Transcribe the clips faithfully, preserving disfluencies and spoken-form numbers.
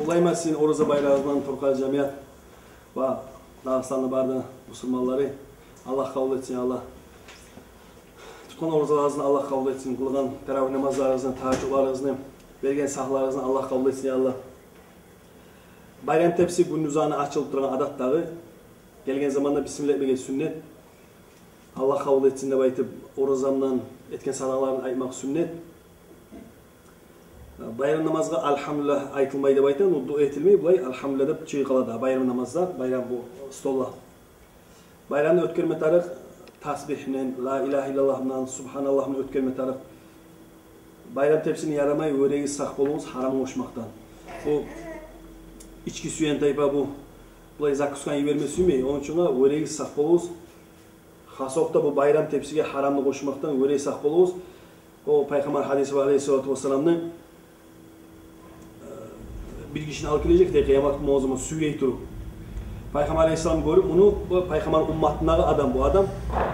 Къутлайман сизин Ораза байрамыгъыз булан, Туркъай жамият ва Дагъыстанны бары да мусулманлары. Аллагь къабул этсин, Аллагь. Тутгъан оразаларыгъызны Аллагь къабул этсин, къылгъан таравигь намазларыгъызны, тагьажжудларыгъызны, берген сагьларыгъызны Аллагь къабул этсин, Аллагь. Байрам тепси гюндюз аны ачылып тургъан адат дагъы. Гелген заманда бисмилла этмеге сюннет. Аллагь къабул этсин деп айтып, оразамдан этген садагъаларын айтмакъ сюннет. Байрам намазгъа альгьамдулиллагь айтылмай деп айта, ну, дуа этилмей, булай альгьамдулиллагь деп чыгъып къала да байрам намазда, байрам бу столда. Байрамны оьтгерме тарыкъ тасбигьмен, ла илагьа иллаллагьман, субгьаналлагьман оьтгерме тарыкъ. Байрам тепсини ярамай, вёрегиз, сакъ болугъуз гьарамгъа къошмакъдан. Бу ички сюеген тайпа бу, булай закусканы йиберме сюймей, ону учун вёрегиз, сакъ болугъуз. Хасокъда бу байрам тепсиге гьарамны къошмакъдан вёрегиз, сакъ болугъуз. О Пайхаммар гьадиси бар, алейгьиссалату вассаламны, бир гишини алып гележек дей къыямат гюн, о заман сюйрей туруп. Пайхаммар алейгьиссалам гёрюп муну, бу Пайхаммар умматындагъы адам бу адам.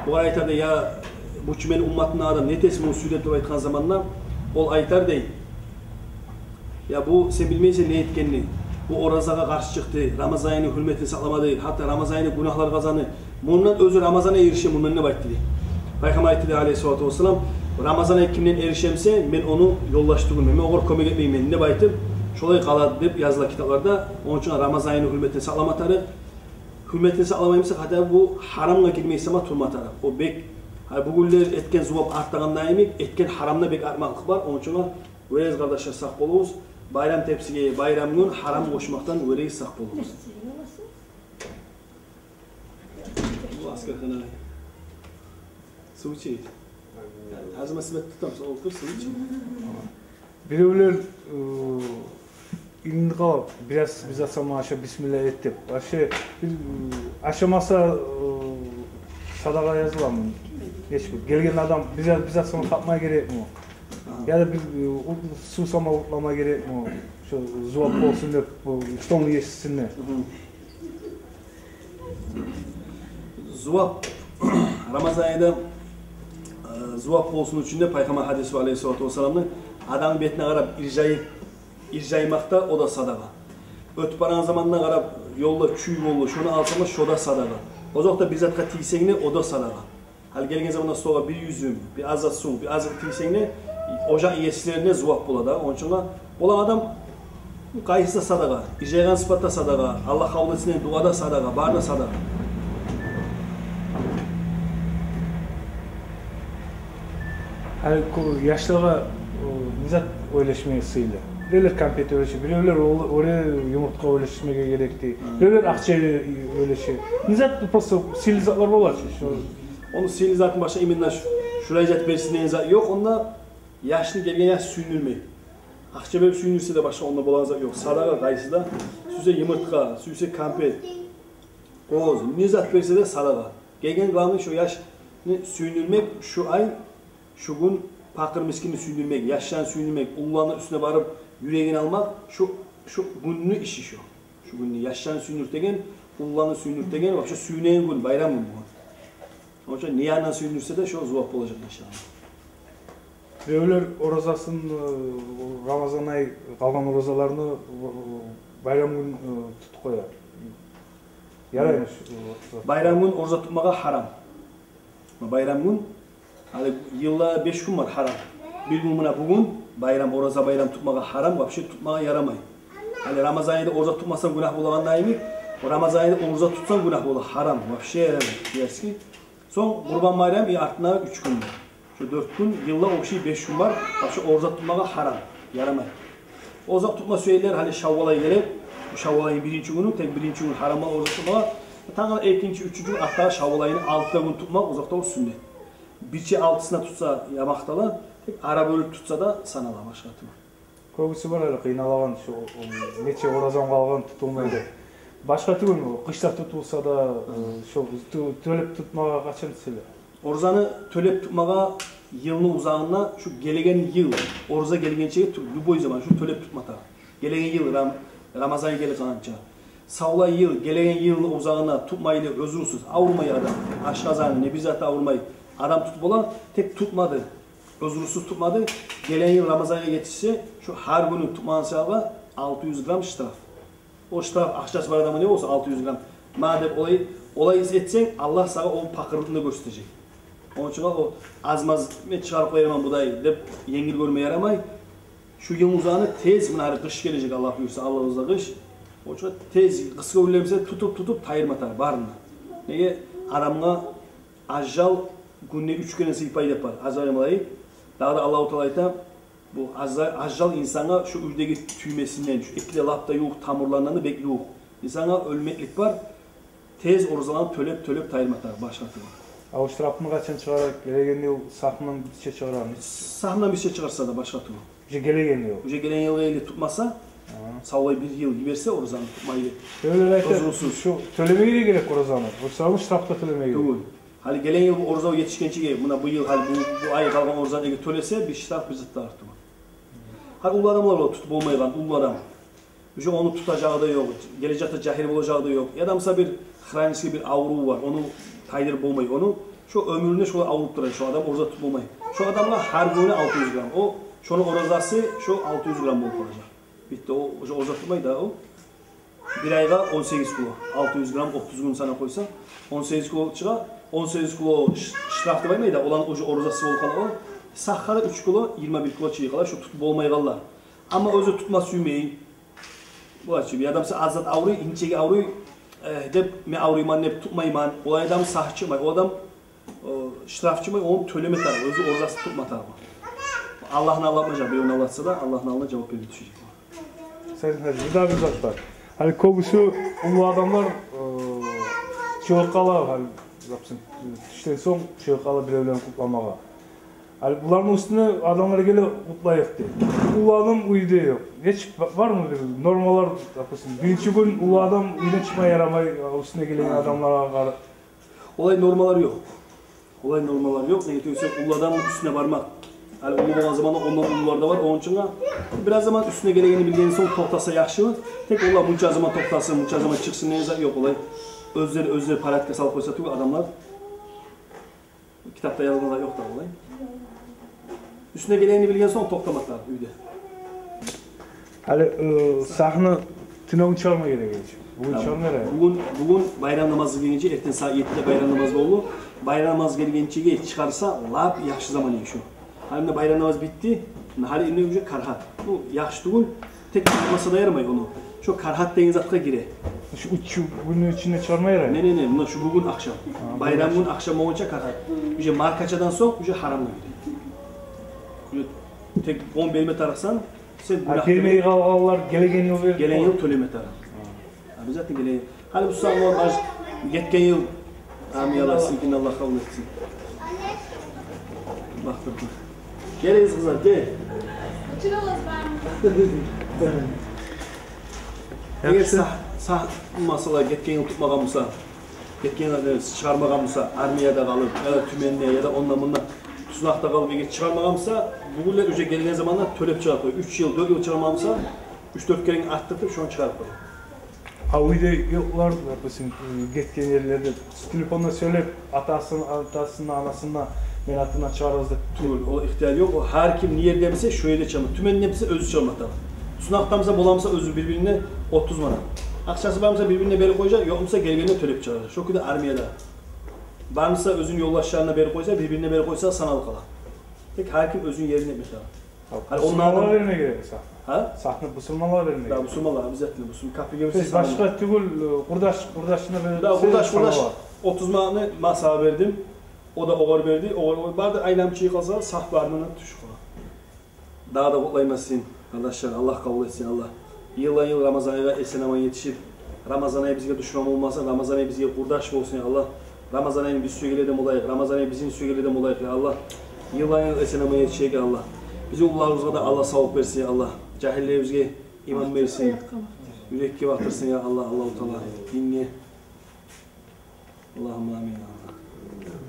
Бугъар айтар дей: «Я, бу чу мени умматымдагъы адам, не этесен муну сюйреп?» — деп айтгъан заманда, ол айтар дей: «Я, бу сен билмейсен не этгенни. Бу оразагъа къаршы чыкъды, Рамазан айны гьюрметин сакъламады, гьатта Рамазан айны гюнагьлар къазаны. Мундан оьзю Рамазан ай эрише мундан», — деп айтды дей. Пайхаммар айтды дей, алейгьиссалату вассалам: «Рамазан ай кимден эрише буса, мен ону ёлдаш тюгюлмен, мен огъар кёмек этмеймен», — деп айтып, шолай къалады деп языла китапларда. Ону учун Рамазан айны гьюрметин сакълама тарыкъ. Гьюрметин сакъламай буса, гьатта бу гьарамгъа гирмей сама турма тарыкъ. О бек, гьали бугюнлер этген зувап артагъанда йимик, этген гьарам да бек артмакълыкъ бар. Ону учун вёрегиз, къардашлар, сакъ болугъуз. Байрам тепсиге байрам гюн гьарам къошмакъдан вёрегиз, сакъ болугъуз. Бу Аскархан агъай. Сув ич. Гьазима симет тутам, сонг олтур, сув ич. Биревлер, э, инди къалып, бираз, бир зат салма аша бисмилла эт деп. Вообще, бир, э, ашамаса, э, садагъа языламы? Гечип гелген адам бир зат, бир зат салма къатма герекми? Яда бир, э, сув салма къатлама герекми? Шо зувап болсун деп, бу столну есисинде. Зувап. Рамазан айда, э, зувап болсун учун деп Пайхаммар гьадиси бар, алейгьиссалату вассаламны, адамны бетине къарап иржайып, иржаймакъ да, о да садагъа. Оьтюп барагъан заманда къарап, ёлда чюй болду, шону алсанг да, шо да садагъа. Озокъда, бир затгъа тийсенг де, о да садагъа. Гьали гелген заманда столгъа бир юзюм, бир аз зат сув, бир аз зат тийсенг де, ожакъ есилерине зувап бола да. Ону учун бола адам, къайсы да садагъа, иржайгъан сыпат да садагъа, Аллагь къабул этсин деген дуа да садагъа, бары да садагъа. Гьали кё-, яшлагъа, о, не зат ойлашмагъа сыйлы? Биревлер конфет ойлаша, биревлер ол-, оьре юмуртгъа ойлашмагъа герекди. Гьы. Биревлер акъча ойлаша. Не зат, просто сыйлы затлар бола чы, шо. Ону сыйлы затын башгъа, именно шу-, шулай зат берсин деген зат ёкъ. Онда яшны, гелген яшны сююндюрмек. Акъча берип сююндюрсе де, башгъа онда болагъан зат ёкъ. Садагъа къайсы да. Сюйсе юмуртгъа, сюйсе конфет, къоз, не зат берсе де садагъа. Гелген, главный, шо яшны сююндюрмек, шу ай, шу гюн пакъыр-мискинни сююндюрмек, яшланы сююндюрмек, уллуланы уьстюне барып, юрегин алмакъ, шу, шу гюнню иши шу. Шу гюнню яшланы сююндюрт деген, уллуланы сююндюрт деген, вообще сююнеген гюн, байрам гюн бу. Ону учун не яндан сююндюрсе де, шо зувап болажакъ, иншаллагь. Биревлер оразасын, э, Рамазан ай къалгъан оразаларыны, э, байрам гюн, э, тутуп къоя. Яраймы шу, э, байрам гюн ораза тутмагъа гьарам. Байрам гюн, гьали йылда беш гюн бар гьарам. Бир гюн, муна бугюн байрам, ораза байрам, тутмагъа гьарам, вообще тутмагъа ярамай. Гьали Рамазан айда ораза тутмасанг гюнагь болагъанда йимик, о Рамазан айда ораза тутсанг гюнагь бола, гьарам, вообще ярамай, дерсизми? Сонг Къурбан байрам, и артына уьч гюн. Шо дёрт гюн, йылда общий беш гюн бар, вообще ораза тутмагъа гьарам, ярамай. Ораза тутма сюегенлер, гьали Шаввал ай геле, бу Шаввал айны биринчи гюню, тек биринчи гюн гьарам бола ораза тутмагъа. Тангала экинчи, уьчюнчю гюн, артдагъы Шаввал айны алты да гюн тутмакъ, озокъда, о сюннет. Бирче алтысына тутса, я макътала, тек ара бёлюп тутса да санала, башгъа тюгюл. Кёбюсю бар гьали къыйналагъан, шо, о, нече оразам къалгъан, тутулмай деп. Башгъа тюгюл, къышда тутулса да, э, шо тё-, тёлеп тутмагъа къачан сыйлы? Оразаны тёлеп тутмагъа йылны узагъында, шу гелеген йыл ораза гелгенчеге тю-, любой заман шу тёлеп тутма тарыкъ. Гелеген йыл Рам-, Рамазан гелип къалгъанча. Савлай йыл, гелеген йылны узагъында тутмайлы, оьзюрсюз, авурмай адам, ашкъазаны, не бир заты авурмай адам тутуп бола, тек тутмады. Узрусуз тутмады. Гелеген йыл Рамазангъа етишсе, шо гьар гюню тутмагъан саялы алты юз грамм штраф. О штраф акъчасы бар адамгъа не болсун, алты юз грамм. Мадем олай, олай ис этсенг, Аллагь сагъа о пакъырлыкъны гёрсетежек. Ону учун о аз-маз мен чыгъарып къоярман будай деп енгил гёрме ярамай. Шу йыл узагъына тез, муна гьали къыш гележек, Аллагь буюрса, Аллагь уза къыш. Ону учун тез, къысгъа гюнлер буса тутуп-тутуп тайдырма тарыкъ барын да. Неге, адамгъа ажал гюнде уьч керен сыйпай деп бар. Азраил малайик. Дагъы да Аллагьу Таала айта, бу ажал, ажал инсангъа шу уьйдеги тюймесинден, шу эки де лап да ювукъ тамурларындан да бек ювукъ. Инсангъа оьлмеклик бар. Тез оразаланы тёлеп-тёлеп тайдырма тарыкъ, башгъа тюгюл. А о штрафны къачан чыгъарар? Гелеген йыл сагьындан бирче чыгъарармы? Сагьындан бирче чыгъарса да, башгъа тюгюл. Уже гелеген йыл. Уже гелеген йылгъа ерли тутмаса, савлай бир йыл йиберсе оразаны, тутмай деп. Узрусуз. Шу тёлемеге де герек оразаны. Оразаны штраф да тёлемеге герек. Тюгюл. Гьали гелеген йыл бу ораза етишгенчеге, муна бу йыл, гьали бу, бу ай къалгъан оразаны эгер тёлесе, бир штраф, бир зат да артмай. Гьали уллу адамлар бар, тутуп болмайгъан, уллу адам. Уже ону тутажагъы да ёкъ, гележекде жагьил болажагъы да ёкъ. Яда мисал бир хронический бир аврув бар, ону тайдырып болмай ону. Шо оьмюрюнде шолай авруп тура шо адам, ораза тутуп болмай. Шо адамгъа гьар гюню алты юз грамм. О, шону оразасы шо алты юз грамм болуп къалажакъ. Битди, о уже ораза тутмай да о. Бир айгъа он сегиз кило, алты юз грамм, отуз гюн санап къойса, он сегиз кило чыгъа, он сегиз кило ш-, штраф деп айтмай да, оланы уже оразасы болуп къала о. Сагьгъа да уьч кило, йигирма бир кило чыгъа къала, шо тутуп болмайгъанлар. Амма оьзю тутма сюймей. Булай чы, бир адам са аз зат авруй, инчеге авруй, э, деп, мен авруйман деп тутмайман. Олай адам сагь чыкъмай, о адам, э, штраф чыкъмай, ону тёлеме тарыкъ, оьзю оразасын тутма тарыкъ. Аллагьны алдатмажакъ, биревню алдатса да, Аллагьны алдына жавап берме тюшежек. Сен, гьали, бир дагъы бир зат бар. Гьали кёбюсю уллу адамлар, э, чыгъып къала, гьали, допустим, тюшден сонг чыгъып къала биревлени къутламагъа. Гьали буланы уьстюне адамлар геле, къутлайыкъ деп. Уллу адам уьйде ёкъ. Гьеч ба-, бармы бир нормалар, допустим, биринчи гюн уллу адам уьйден чыкъма ярамай, уьстюне гелеген адамларгъа къара-. Олай нормалар ёкъ. Олай нормалар ёкъ. Неге тюгюл десе, уллу адам уьстюне бармакъ. Гьали уллу болгъан заманда ондан уллулар да бар. Ону учун да бираз заман уьстюне гелегенин билген сонг токътаса яхшы. Тек олар мунча заман токътасын, мунча заман чыкъсын деген зат ёкъ олай. Оьзлери, оьзлери порядкъгъа салып къойса тюгюл адамлар. Китапда язылгъан зат ёкъ да олай. Уьстюне гелегенин билген сонг токътама тарыкъ уьйде. Гьали, э, сагьны тюнегюн чыгъарма герек эди. Бугюн чыгъарма герек. Бугюн, бугюн байрам намазы гелгенче, эртен сагьат еттиде байрам намаз болду. Байрам намаз гелгенчеге чыгъарса, лап яхшы заман эди шу. Гьали мунда байрам намаз битди. Гьали энни уже карагьат. Бу яхшы тюгюл. Тек чыгъармаса да ярамай ону. Шо карагьат деген затгъа гире. Шу уьч гюнню ичинде чыгъарма ярай? Не, не, не, муна шу бугюн ахшам. Гьа, байрам гюн ахшам болгъунча карагьат. Уже маркачадан сонг уже гьарамгъа гире. Уже тек он берме тарыкъсан, сен... Гьа, гюнагь бермей къалгъанлар гелеген йыл берип... Гелеген йыл тёлеме тарыкъ. Гьа. Обязательно гелеген йыл. Гьали бу сагьат бар, гетген йыл. Амин, Аллагь сизинкин Аллагь къабул этсин. Бакъдырды. Гелигиз, къызлар, гел. Эгер сагь, сагь, масала, гетген йыл тутмагъан буса, гетген йыл чыгъармагъан буса, армияда къалып, яда тюменде, яда онда-мунда туснакъда къалып, эгер чыгъармагъан буса, бугюнлер уже гелген заманда тёлеп чыгъарып къой. Уьч йыл, дёрт йыл чыгъармагъан буса, уьч-дёрт керен арттыртып, шону чыгъарып къой. А уьйде ёкълар, допустим, гетген ерлерде телефонда сёйлеп, атасына, атасына, анасына, мен атымдан чыгъарыгъыз деп. Тюгюл, ол ихтияр ёкъ. Ол гьар ким не ерде буса, шо ерде чыгъарма. Тюменде буса, оьзю чыгъарма тарыкъ. Туснакъда буса, бола буса, оьзю бир-бирине отуз манат. Акъчасы бар буса, бир-бирине берип къояжакъ, ёкъ буса, гелгенде тёлеп чыгъаражакъ. Шо кюйде армияда. Бар буса, оьзюню ёлдашларына берип къойса, бир-бирине берип къойса, саналып къала. Тек гьар ким оьзюню ерине этме тарыкъ. Гьали онда... Бусурманлагъа берме герек буса. Гьа? Сагьны бусурманлагъа берме герек. Да, бусурманлагъа, обязательно бусурман. Капирге берсе... Башгъа тюгюл, э, къурдаш, къурдашына берсе... Да, къурдаш, къурдаш. Отуз манатны масала бердим. О да огъар берди, огъар, огъар. Бары да айланып чыгъып къалса, сагь барына тюшюп къала. Дагъы да къутлайман сизин, къардашлар. Аллагь къабул этсин, Аллагь. Йылдан-йыл Рамазан айгъа эсен-аман етишип, Рамазан ай бизге душман болмасын, Рамазан ай бизге къурдаш болсун, я Аллагь. Рамазан айны биз сюегенлерден болайыкъ, Рамазан ай бизин сюегенлерден болайыкъ, я Аллагь. Йылдан-йыл эсен-аман етишейик, я Аллагь. Бизин уллуларыбызгъа да Аллагь савлукъ берсин, я Аллагь. Жагьиллерибизге иман берсин. Юрекге батырсын, я Аллагь, Аллагьу Таала. Динге. Аллагьумма амин, я Аллагь.